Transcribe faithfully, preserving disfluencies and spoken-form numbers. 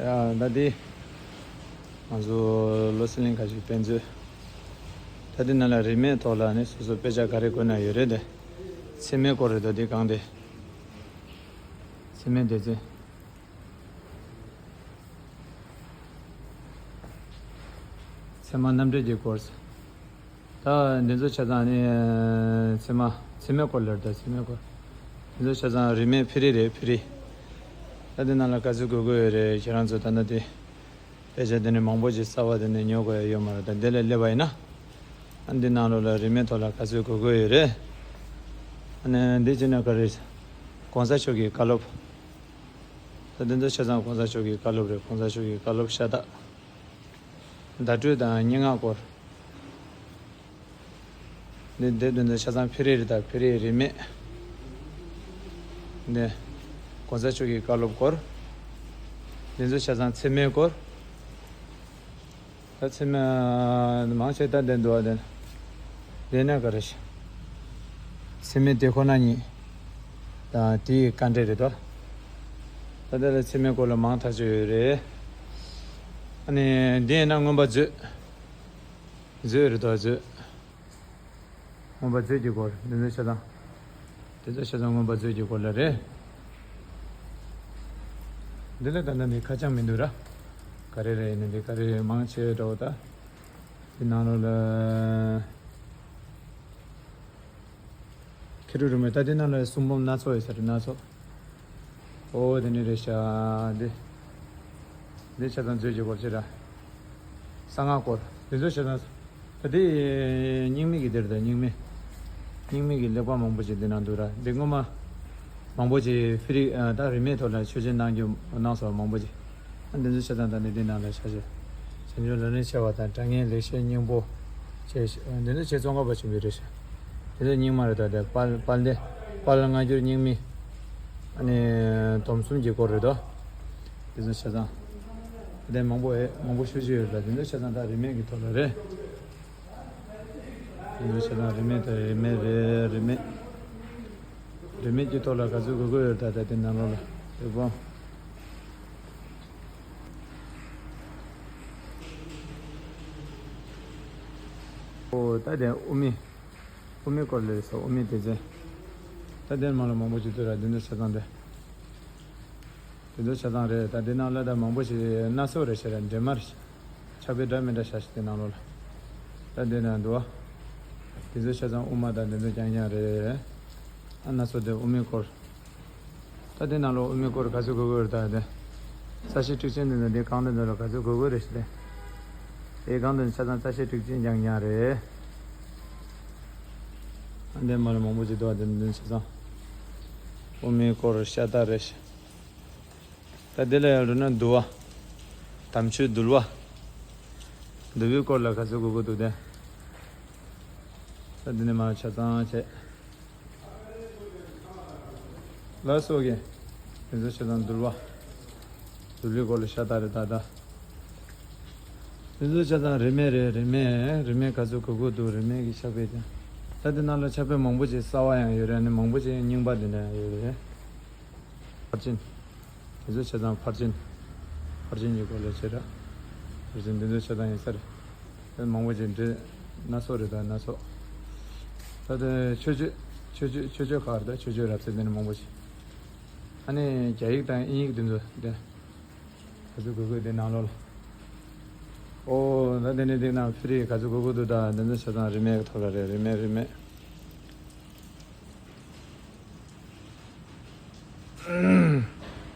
ཡ་ད་འདི་ང་ཚོ་བློ་གསལ་གླིང་ཁ་ཤས་དཔེ་མཛོད། ད་འདི་ནང་ལ་རིན་མེད་ཐོག་ལ་ནི་སོ་སོ་དཔེ་ཆ་ག་རེ་དགོས་ན་ཡོད་རེད་དེ། ཚད་མའི་སྐོར་རེད་དོ། འདི་གང་དེ། ཚད་མའི་སྡེ་ཚན། ཚད་མ་རྣམ་འགྲེལ་གྱི་སྐོར། ད་འདི་ཚོ་ཆ་ཚང་ནི་ཚད་མ་ཚད་མའི་སྐོར་ལ་རེད། ད་ཚད་མའི་སྐོར། འདི་ཚོ་ཆ་ཚང་རིན་མེད་ཕི་རི་རེད། ཕི་རི། ད་འདི་ནང་ལ་ག་ཚོད་དགོས་དགོས་ཡོད་རེད། ཁྱེད་རང་ཚོ་ད་ལྟ་དེ་དཔེ་ཆ་དེ་ནི་མང་པོ་ཞིག་གསར་པ་དེ་ནི་ཉོ་དགོས་ཡ་ཡོད་མ་རེད། ད་འདི་ལ་སླེབས་པ་ཡིན་ན། ཨ་འདི་ནང་ལོགས་ལ་རིན་མེད་ཐོག་ལ་ག་ཚོད་དགོས་དགོས་ཡོད་རེད། ཨ་ནི་འདི་བྱས་ན་ག་རེ། གོང་ས་མཆོག་གི་བཀའ་སློབ། ད་འདི་ཚོ་ཆ་ཚང་གོང་ས་མཆོག་གི་བཀའ་སློབ་རེད། གོང་ས་མཆོག་གི་བཀའ་སློབ་ཤ་སྟག། བརྡ་སྤྲོད་དང་སྙན་ངག་སྐོར། འདི་འདི་འདི་ཚོ་ཆ་ཚང་ཕི་རི་རེད། ད་ཕི་རི་རིན་མེད། འདི་གོང་ས་མཆོག་གི་བཀའ་སློབ་སྐོར། འདི་ཚོ་ཆ་ཚང་ཚད་མའི་སྐོར། ད་ཚད་མ་མང་ཆེ་ད་འདི་འདུག་བ། འདི་འདི་ན་ག་རེ་ཞིག་ཚད་མའི་དེ་ཁོ་ན་ཉིད། ད་དེའི་དཀའ་འགྲེལ་རེད་དོ། ད་འདི་ལ་ཚད་མའི་སྐོར་ལ་མང་ཐག་ཆོད་ཡོད་རེད། ཨ་ནི་འདི་ཡིན་ན་མངོན་པ་མཛོད། མཛོད་རེད་དོ། མཛོད། མངོན་པ་མཛོད་ཀྱི་སྐོར། འདི་ཚོ་ཆ་ཚང་། འདི་ཚོ་ཆ་ཚང་མངོན་པ་མཛོད་ཀྱི་སྐོར་ལ་རེད། འདི་ལ་ད་ལྟ་ནི་ཁ་བྱང་མི་འདུག་ར། ག་རེ་རེད་ནི་འདི་ག་རེ་མང་ཆེ་འདྲ་བོ་ད། འདི་ནང་ལོགས་ལ། ཁེ་རུ་རུ་མེ་ད་འདི་ནང་ལ་གསུང་འབུམ་སྣ་ཚོགས་ཡོད་ས་རེད། སྣ་ཚོགས། ཨོ་དེ་ནི་རེད་ཤག་འདི། འདི་ཆ་ཚང་མཛོད་ཀྱི་སྐོར་ཅིག་ར། གསང་སྔགས་སྐོར། འདི་ཚོ་ཆ་ཚང་། ད་འདི་རྙིང་མའི་གི་འདིར་ད་རྙིང་མའི། རྙིང་མའི་གི་ལེགས་པ་མང་པོ་ཅིག་འདི་ནང་འདུག་ར། འདི་སྔོན་མ་མང་པོ་ཅིག་ཕི་རི་ད་རིན་མེད་ཐོག་ལ་ཆོས་སྦྱིན་གནང་རྒྱུ་གནང་སོགས་མང་པོ་ཅིག་ཨ་འདི་ཚོ་ཆ་ཚང་ད་ནི་འདི་ནང་ལ་ཆ་ཆེ། བྱང་ཆུབ་ལམ་རིམ་ཆེ་བ་དང་དྲང་ངེས་ལེགས་བཤད་སྙིང་པོ། ཆེ་འདི་ཚོ་ཆེ་ཙོང་ཁ་པ་ཆེན་པོའི་རེད་ཤག་འདི་ཚོ་རྙིང་མ་རེད། ད་དེ་དཔལ་དཔལ་ལྡན་དཔལ་སྔ་འགྱུར་རྙིང་མའི། ཨ་ནི་སྡོམ་གསུམ་གྱི་སྐོར་རེད་དོ། འདི་ཚོ་ཆ་ཚང་། དེ་མང་པོ་ཨེ་མང་པོ་ཤོད་ཀྱི་ཡོད་ལ། འདི་ཚོ་ཆ་ཚང་ད་རིན་མེད་ཀྱི་ཐོག་ལ་རེད། འདི་ཚོ་ཆ་ཚང་རིན་མེད་དང་རིན་མེད་རེད། རིན་མེད། རིན་མེད་ཀྱི་ཐོག་ལ་ག་ཚོད་དགོས་དགོས་ཡོད། ད་ལྟ་དེ་ནང་ལོགས་ལ་དེ་བོ། ཨོ་ད་དེ་དབུ་མའི། དབུ་མའི་སྐོར་ལས་སོ། དབུ་མའི་སྡེ་ཚན། ད་དེ་མ་ལ་མང་པོ་ཅིག་འདུག་ར། འདི་ཚོ་ཆ་ཚང་དེ། འདི་ཚོ་ཆ་ཚང་རེད། ད་འདི་ནང་ལ་ད་མང་པོ་ཞིག་སྣ་ཚོགས་རེད་ཤག་ར། འདྲེས་མ་རེད་ཤག་ཕྱག་དཔེ་འདྲ་མི་འདྲ་ཤག་ཤིག་དེ་ནང་ལོགས་ལ། ད་འདི་ན་འདུག་བ། འདི་ཚོ་ཆ་ཚང་དབུ་མ་དང་འདི་ཚོ་རྐྱང་རྐྱང་རེད། ཨ་སྣ་ཚོགས་དེ་དབུ་མའི་སྐོར། ད་འདི་ནང་ལོགས་དབུ་མའི་སྐོར་ག་ཚོད་དགོས་དགོས་རེད། ད་དེ་ས་བཤད་ཁྲིགས་ཆེན་འདི་ཚོ་འདི་གང་དེ་ཚོ་ལ་ག་ཚོད་དགོས་དགོས་རེད་ཤག་དེ། དེ་གང་དེ་ཚོ་ཆ་ཚང་ས་བཤད་ཁྲིགས་ཆེན་རྐྱང་རྐྱང་རེད། ཨ་འདི་མ་ལ་མང་པོ་ཅིག་འདུག་བ། འདི་འདི་ཆ་ཚང་དབུ་མའི་སྐོར་ཤ་སྟག་རེད་ཤག་ད་དེ་ལ་ཡང་འགྲོ་ན་འདུལ་བ། དམ་ཆོས་འདུལ་བ། འདུལ་བའི་སྐོར་ལ་ག་ཚོད་དགོས་དགོས་འདུག་དེ། ད་འདི་ནས་མར་ཆ་ཚང་བྱས། ལ་སོགས་ཀྱི། དེ་ཚོ་ཆ་ཚང་འདུལ་བ། འདུལ་བའི་སྐོར་ལ་ཤ་སྟག་རེད་ད་ལྟ། དེ་ཚོ་ཆ་ཚང་རིན་མེད་རེད། རིན་མེད་རིན་མེད་ག་ཚོད་དགོས་དགོས་འདུག་རིན་མེད་ཀྱི་ཕྱག་དཔེ་དེ། ད་དེ་ནང་ལ་ཕྱག་དཔེ་མང་པོ་ཅིག་གསར་བ་ཡང་ཡོད་རེད། ཨ་ནི་མང་པོ་ཅིག་རྙིང་པ་དེ་འདྲ་ཡང་ཡོད་རེད། ཕར་ཕྱིན། དེ་ཚོ་ཆ་ཚང་ཕར་ཕྱིན། ཕར་ཕྱིན་གྱི་སྐོར་ལ་བྱེད་ར། ཕར་ཕྱིན་འདི་ཚོ་ཆ་ཚང་ཡིན་ས་རེད། དེ་མང་པོ་ཅིག་འདྲེ་སྣ་ཚོགས་རེད། ད་སྣ་ཚོགས། ད་དེ་མཆོད་བརྗོད། མཆོད་བརྗོད་མཆོད་བརྗོད་ཁག་རེད། ད་མཆོད་བརྗོད་རབ་གསལ་དེ་ནི་མང་པོ་ཅིག་ཨ་ནི་རྒྱ་ཡིག་དང་དབྱིན་ཡིག་དེ་ཚོ་དེ། ག་ཚོད་དགོས་དགོས་དེ་ནང་ལོགས་ལ། ཨོ་ད་དེ་ནི་དེ་ནང་ཕི་རི་ག་ཚོད་དགོས་དགོས་འདུག་ད་དེ་ཚོ་ཆ་ཚང་རིན་མེད་ཐོག་ལ་རེད། རིན་མེད་རིན་མེད།